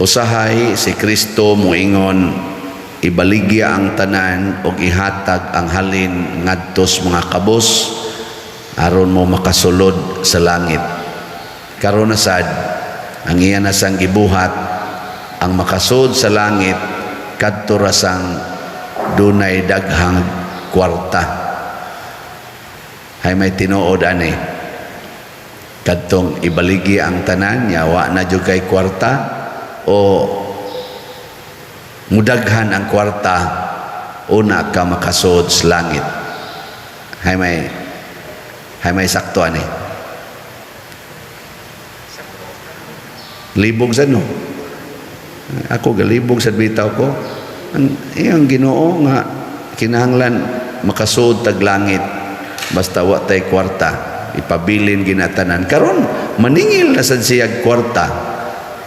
Usahay si Kristo moingon, ibaligya ang tanan og ihatag ang halin ngadto sa mga kabos aron mo makasulod sa langit. Karon na sad, ang iya na sang gibuhat, ang makasud sa langit kadto ra sang dunay daghang kwarta. Hay may tinuod ani? Kadtong ibaligya ang tanan nya wa na jud kay kwarta, o mudaghan ang kwarta una ka makasud sa langit? Hay may sakto ani? Libog sa, no? Ako galibog sa bitaw ko. Ang iyang Ginoo nga kinahanglan makasud tag langit basta wa tay kwarta, ipabilin ginatanan. Karon maningil na sad siyag kwarta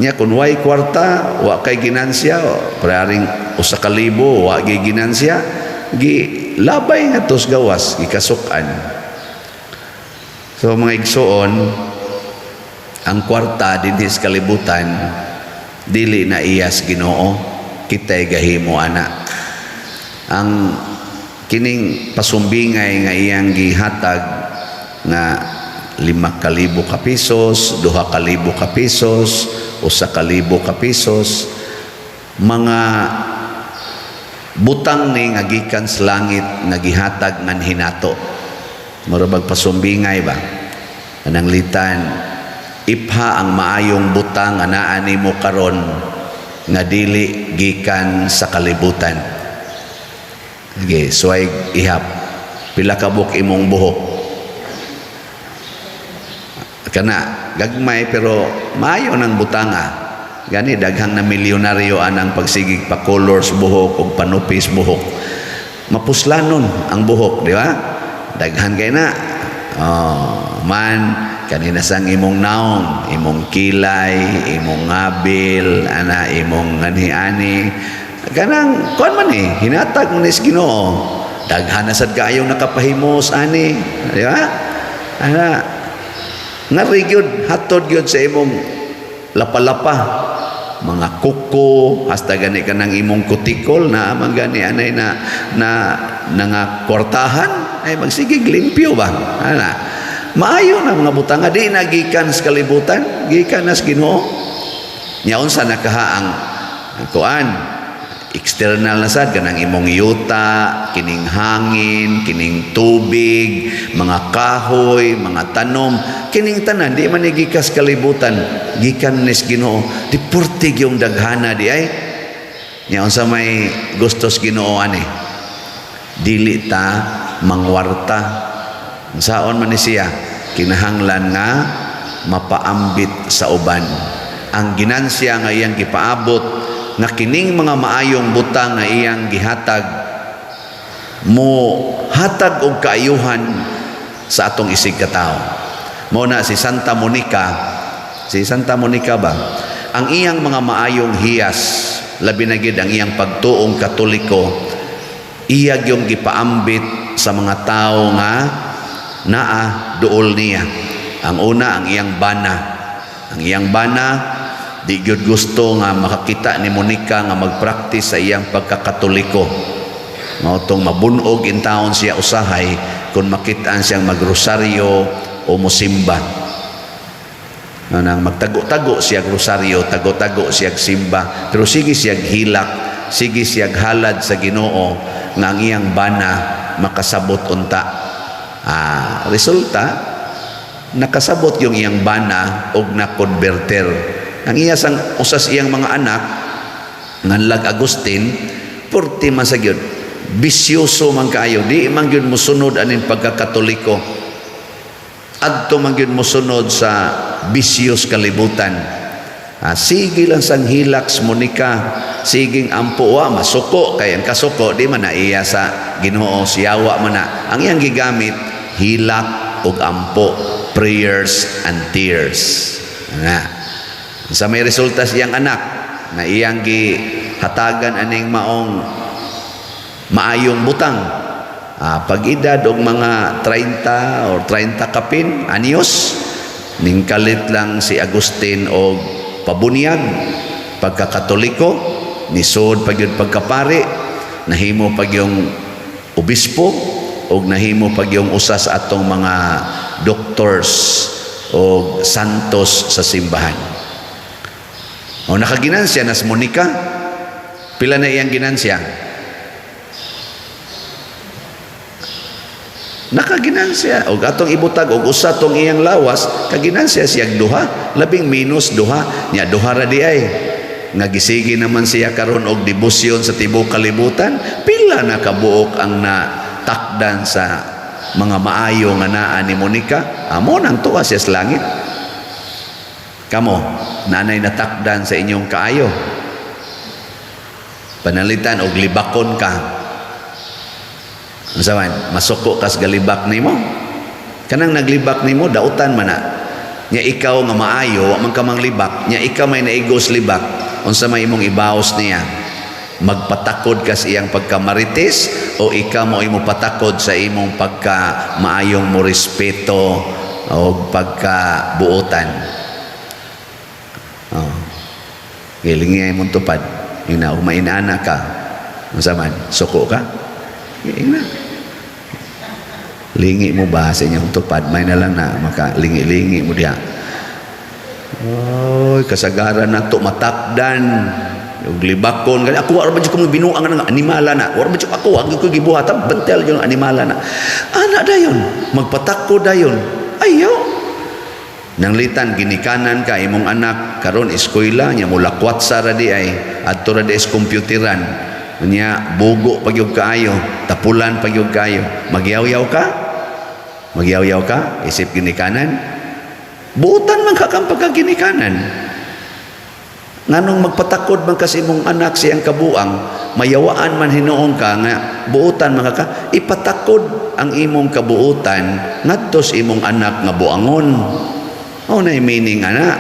nya. Kung way kwarta, wa kay ginansya, pararing 1,000, wa gyud ginansya, gi labay nga tos gawas, gikasukan. So mga igsuon, ang kwarta dinhi sa kalibutan dili na iyas Ginoo, kitay gahimo ana. Ang kining pasumbingay nga iyang gihatag nga 5,000 ka pesos, 2,000 ka pesos, 1,000 ka pesos, mga butang ni nga gikan sa langit nga gihatag nganhi nato. Mura bag pasumbingay ba? Ananglitan, ipha ang maayong butang nga naa nimo karon nga dili gikan sa kalibutan. Sige, suway ihap. Pila ka buok imong buhok? Kana, gagmay pero maayo ng butanga. Gani daghang na milyonaryo anang pagsigig pa colors buhok ug panupis buhok. Mapuslanon ang buhok, di ba? Daghan kay na. Oh, man kanina sang imong naong, imong kilay, imong ngabil, ana imong ani-ani. Kanang kuan man eh, hinatag mo ni sa Ginoo. Daghan na sad kaayong nakapahimos ani, di ba? Ana ngari gyud, hatod gyud sa imong lapa-lapa, mga kuko, hasta gani kanang imong kutikol na man gani anay na na nga kwartahan ay magsigig limpyo ba. Ana maayo na mga butanga, di na gikan sa kalibutan, gikan na sa Ginoo. Nya unsa na kaha ang kuan external na sad, kanang imong yuta, kining hangin, kining tubig, mga kahoy, mga tanom, kining tanan di man ni gikas kalibutan, gikan nis Ginoo. Di purtig yung daghana di ay. Nya unsa may gustos Ginoo ani? Dili ta mangwarta. Unsaon man ni siya? Kinahanglan nga mapaambit sa uban. Ang ginansya nga iyang gipaabot nga kining mga maayong butang nga iyang gihatag mo hatag og kaayuhan sa atong isig katao. Mao na si Santa Monica, si Santa Monica ba, ang iyang mga maayong hiyas, labi na gid ang iyang pagtuong Katoliko, iya yung gipaambit sa mga tao nga naa duol niya. Ang una, ang iyang bana. Ang iyang bana di gyud gusto nga makakita ni Monica nga magpraktis sa iyang pagkakatoliko. Mao tong mabunog in taon siya usahay kung makitaan siyang magrosaryo o mosimba. Nang magtago-tago siya rosaryo, tago-tago siya simba, pero sige siya hilak, sige siya halad sa Ginoo nga ang iyang bana makasabot unta. Ah, resulta, nakasabot yung iyang bana og na-converter. Ang iya sang usas iyang mga anak nganlag Agustin, purti man sa gyud bisyoso man kaayo, di man gyud mosunod aning pagkakatoliko, adto man gyud mosunod sa bisyos kalibutan. Ah, sige lang sang hilaks Monica, siging ampo, wa masuko, kay ang kasuko di man na iya sa Ginoo, siyawa man na. Ang iyang gigamit, hilak ug ampo, prayers and tears na. Sa may resulta sa iyang anak na iyang gihatagan aning maong maayong butang, pag-edad og mga 30 or 30 kapin anyos, ningkalit lang si Agustin og pabunyag. pagkakatoliko, nisod pa gyud pagkapari, nahimo pa yung obispo ug nahimo pa yung usa sa atong mga doctors o santos sa simbahan. O nakaginansya na si Monica. Pila na iyang ginansya? Nakaginansya. Og atong ibutag og usa tong iyang lawas, kaginansya siyang duha, labing minus duha, nya duha ra di ay. Nga gisigi naman siya karon og debosyon sa tibuok kalibutan, pila na kabuok ang natakdan sa mga maayo nga naa ni Monica? Amo nang tuwa siya sa langit. Kamo, nanay natakdan sa inyong kaayo. Panalitan og libakon ka. Unsa man, masuko kas galibak nimo? Kanang naglibak nimo, dautan man na. Nya ikaw nga maayo, wa man ka manglibak, nya ikaw may naigos libak, unsa may imong ibaos niya? Magpatakod ka sa iyang pagkamarites o ikaw mo imo patakod sa imong pagka maayong mo respeto o pagkabuotan? Oh. Gilingi imong tupad. Yung na, umainana ka. Unsa man, suko ka? Ingna. Lingi mo ba sa inyong tupad? May na lang na makalingi-lingi mo diha. Oy, kasagaran na to matakdan. Ug libakon gani ako, wa ba jud ko binuang nga animala na. Wa ba jud ako, wa ko gibuhat, bentel jud animala na. Ana dayon, magpatakko dayon. Ayo. Nanglitan ginikanan ka imong anak karon eskwela nya, mulakwat sa ra di ay, adto ra di is computeran nya, bugo pa gyud kaayo, tapulan pa gyud kaayo. Magyaw-yaw ka, magyaw-yaw ka isip ginikanan. Buutan man ka kang pagkaginikanan. Nganong magpatakod man kasi imong anak siyang kabuang, mayawaan man hinuon ka nga buutan man ka, ipatakod ang imong kabuutan ngadto sa imong anak nga buangon. O na meaning ana.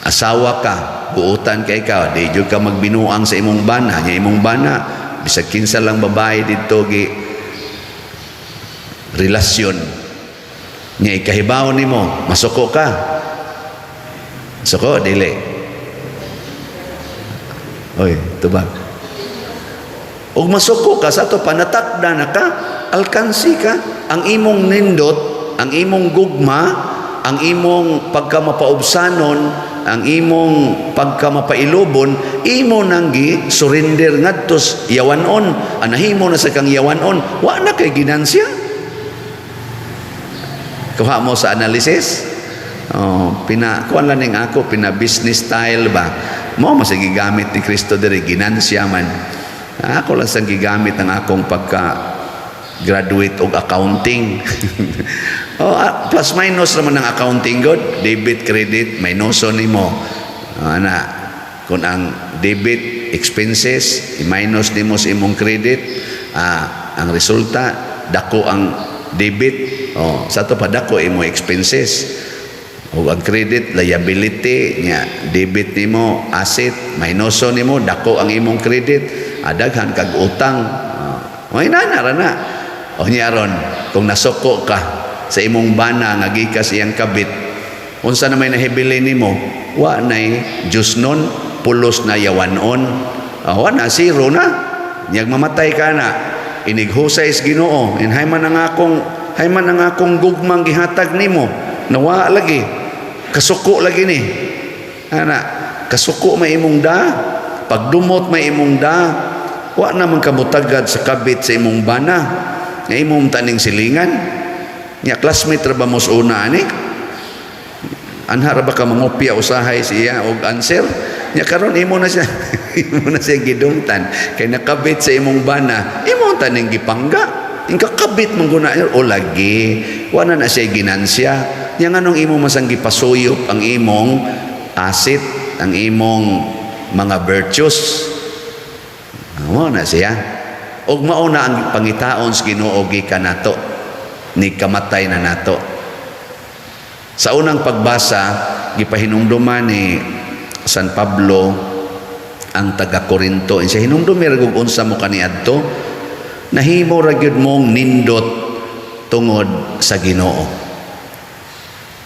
Asawa ka, buutan kay ka, di jud ka magbinuang sa imong bana, nya imong bana bisag kinsa lang babae didto gi relasyon nya, ikahibaw nimo, masuko ka? Suko dili? Oy, tubag. Ug masuko ka sa ato panatakda na ka, alkansi ka. Ang imong nindot, ang imong gugma, ang imong pagkamapaubsanon, ang imong pagkamapailubon, imo nang gi surrender ngadto yawanon. Anahimo na sa kang yawanon, wa na kay ginansya. Kuha mo sa analysis? Oh, pina kuan lang ning ako, pina business style ba? Mo mas gigamit ni Kristo diri, ginansya man. Ako lang sang gigamit ang akong pagka graduate og accounting. Oh, plus minus naman ang accounting god, debit, credit, minuso nimo. Ana, kung ang debit expenses, i-minus nimo sa imong credit, ang resulta dako ang debit. Oh, sa to pa dako imo expenses. O ang credit liability nya, debit nimo asset, minuso nimo, dako ang imong credit, daghan kag utang. Oh, inana ra na. O nya ron, kung nasuko ka sa imong bana nga gikas iyang kabit, unsa na may nahibili nimo? Wa nay Diyos nun, pulos na yawanon. Wa na, zero na. Nyag mamatay ka na, inighusay sa Ginoo, inhay man ang akong gugmang gihatag nimo, nawa lagi, kasuko lagi ni. Ana, kasuko may imong da, pagdumot may imong da, wa naman kamutagad sa kabit sa imong bana, nga imong taning silingan. Nya classmate ra ba mo sa una ani? Anha ra ba ka mangopya usahay sa iya og answer? Nya karon imo na siya gidumtan kay nakabit sa imong bana, imong taning gipangga. Ingkakabit man guna o lagi, wa na na siya ginansya. Nya nganong imo masang gipasuyop ang imong asset, ang imong mga virtues? Mao na siya. Og mao na ang pangitaon sa Ginoo gikan nato ni kamatay na nato. Sa unang pagbasa, gipahinumduman ni San Pablo ang taga Korinto. Siya hinumdumi ra unsa mo kaniadto, nahimo ra gyud mong nindot tungod sa Ginoo.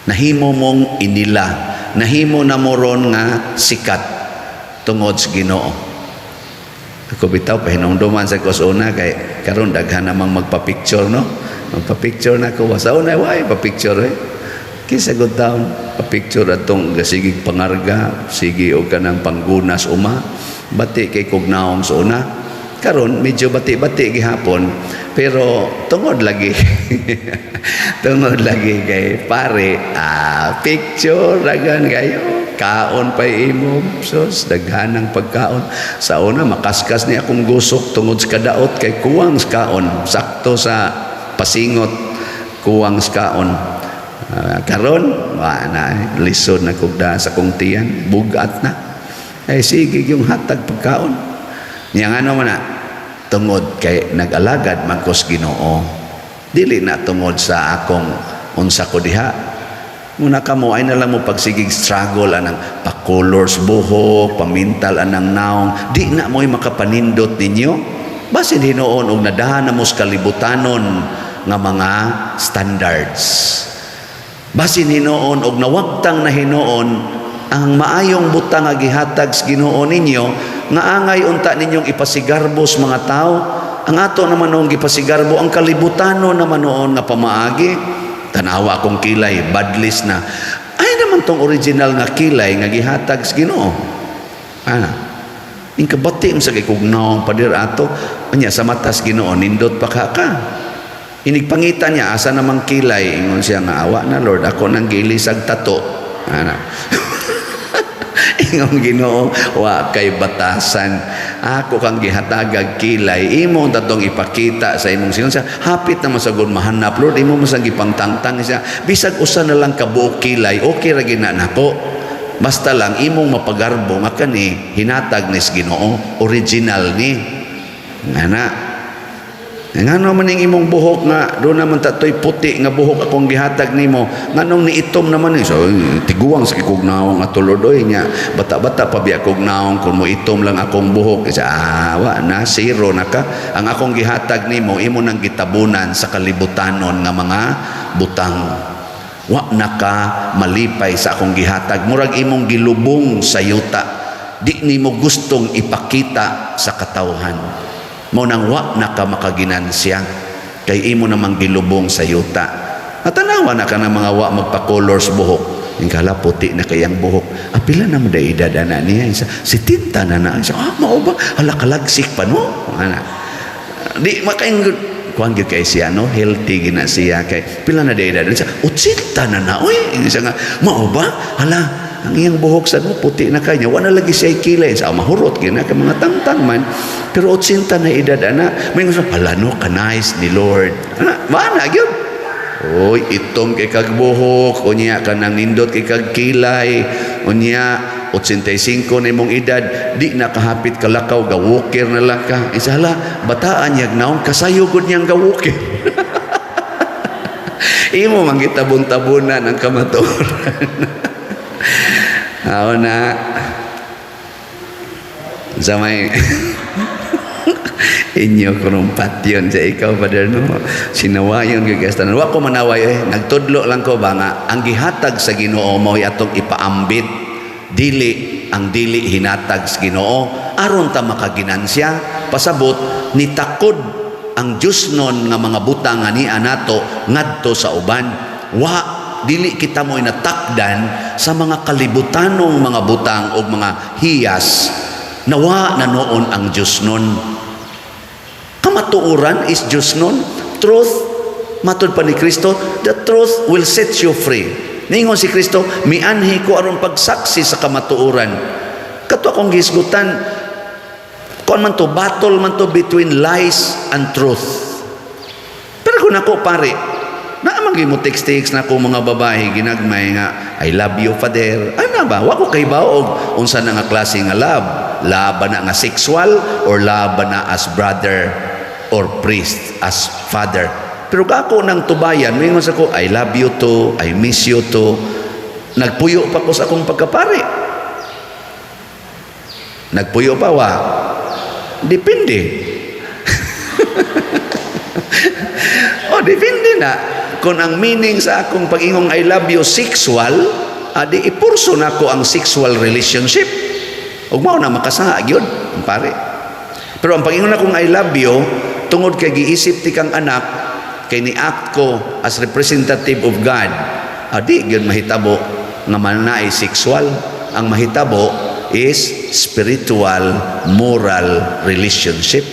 Nahimo mong inila. Nahimo na mo ron nga sikat tungod sa Ginoo. Ako bitaw, pahinumduman sa ko sa una, kay karon daghan namang magpa-picture, no? Magpa-picture na ko sa una, why pa-picture eh. Kinsa gud taon pa-picture atong gasigig pangarga, sige og kanang panggunas uma, bati kay kog naong sa una. Karon medyo bati-bati gihapon, pero tungod lagi kay pare, picture dagan kayo, kaon pa imo. Sus, daghanang pagkaon. Sa una, makaskas ni akong gusok tungod sa kadaot kay kuwang sa kaon, sakto sa pasingot, kuwang sa kaon. Karon wa na eh. Lisod na kugda sa kong tiyan, bugat na ay sige yung hatag pagkaon niya. Ano man na, tungod kay nag-alagad man ko sa Ginoo, dili na tungod sa akong unsa ko diha. Muna kamo ay na lang mo pagsigig struggle anang pa-colors buhok, pamintal anang naong, di na mo'y makapanindot ninyo. Basin hinuon og nadahan na mo sa kalibutanon nga mga standards. Basin hinuon og nawagtang na hinuon ang maayong butang nga gihatag sa Ginoo ninyo nga angay unta ninyong ipasigarbo sa mga tao. Ang ato naman noong gipasigarbo ang kalibutanon naman noon nga pamaagi. Tanawa akong kilay, badlis na. Ay naman tong original nga kilay nga gihatag sa Ginoo. Ana. Ing kabati mo sa kay kog naong pader ato, anya sa matas Ginoo nindot pa ka ka. Inigpangita niya asa namang kilay, ingon siya nga, "Awa na, Lord, ako nang gilisag tato." Ana. Ingon Ginoo, "Wa kay batasan. Ako kang gihatagag kilay, imo tatong ipakita sa imong singon." Siya, hapit na masagod mahanap, "Lord, imo man sang gipangtangtang." Siya, "Bisag usa na lang kabuok kilay, okay ra gina nako. Basta lang imong mapagarbo nga kani hinatag ni sa Ginoo, original ni." Ngana. Ngano man ning imong buhok nga do naman tatoy puti nga buhok akong gihatag nimo, nganong niitom naman ni? So tiguang sa kog naong ato, Lord, oy. Nya bata-bata pa biya kog naong kun mo itom lang akong buhok. Isa, wa na, zero na ka. Ang akong gihatag nimo, imo nang gitabunan sa kalibutanon nga mga butang. Wa na ka malipay sa akong gihatag, murag imong gilubong sa yuta, di nimo gustong ipakita sa katawhan. Mao nang wa na ka makaginansya kay imo namang gilubong sa yuta. Natanawa na ka ng mga wa magpa-colors buhok. Yung kala puti na kayang buhok. Ah, pila na mo da edad ana niya? Isa, 70 na na. Isa, mao ba? Hala, kalagsik pa, no? Ana. Di makaing kuan gyud kay siya, no? Healthy gina siya kay pila na da edad siya? 80 na na, oy. Siya nga, mao ba? Hala, ang iyang buhok sa mo puti na kanya, wala lagi siya kilay sa mahurot gina kay mga tangtang man, pero 80 na edad ana. May gusto, hala no, ka-nice ni Lord ana, mana gyud. Oy, itom kay kag buhok, unya kanang nindot kay kag kilay, unya 85 na imong edad, di na kahapit kalakaw, ga-walker na lang ka. Isa, hala, bataan yag naong kasayo gud niyang ga-walker. Imo man gitabon-tabunan ang kamatuoran. Ako na sa may inyo kunong patyon sa ikaw, Father, no? Sinawayon gyud kay tanan. Wa ko manaway eh, nagtudlo lang ko ba nga ang gihatag sa Ginoo mao'y atong ipaambit, dili ang dili hinatag sa Ginoo, aron ta makaginansya. Pasabot nitakod ang Diyos nun nga mga butang nga niya nato ngadto sa uban. Wa dili kita mo'y natakdan sa mga kalibutanong mga butang o mga hiyas nawa na noon ang Diyos nun. Kamatuoran is Diyos nun. Truth, matud pa ni Kristo, the truth will set you free. Ningon si Kristo, "Mianhi ko aron pagsaksi sa kamatuoran." Kato akong gisgutan, kuan man to, battle man to between lies and truth. Pero kung ako pare, naa man mo text-text na ko mga babae ginagmay nga, "I love you, Father." Ana ba? Wa ko kay og unsa na nga klase nga love. Love ba na nga sexual or love ba na as brother or priest, as father? Pero ako nang tubayan, moingon sa ko, "I love you too, I miss you too." Nagpuyo pa ko sa akong pagkapare. Nagpuyo pa wa? Depende. Oh, depende na. Kung ang meaning sa akong pag-ingong "I love you" sexual, adi ipurso nako ang sexual relationship. Ug mao na makasala gyud ang pare. Pero ang pag-ingon akong "I love you" tungod kay giisip ti kang anak, kay ni-act ko as representative of God, adi gyud mahitabo nga manaay sexual. Ang mahitabo is spiritual, moral relationship.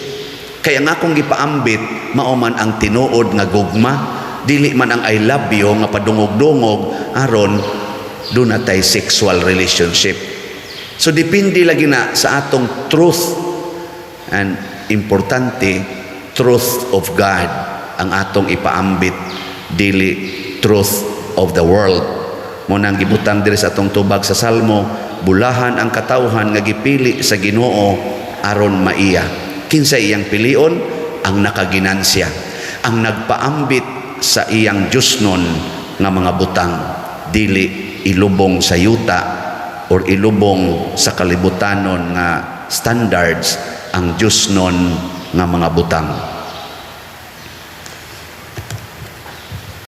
Kaya nga akong gipaambit mao man ang tinuod nga gugma, dili man ang "I love you" nga padungog-dungog aron duna tay sexual relationship. So depende lagi na sa atong truth, and importante, truth of God ang atong ipaambit, dili truth of the world. Mao nang gibutang diri sa atong tubag sa Salmo, bulahan ang katawhan nga gipili sa Ginoo aron maiya. Kinsa iyang pilion? Ang nakaginansya, ang nagpaambit sa iyang Diyosnon nga mga butang, dili ilubong sa yuta or ilubong sa kalibutanon nga standards ang Diyosnon nga mga butang.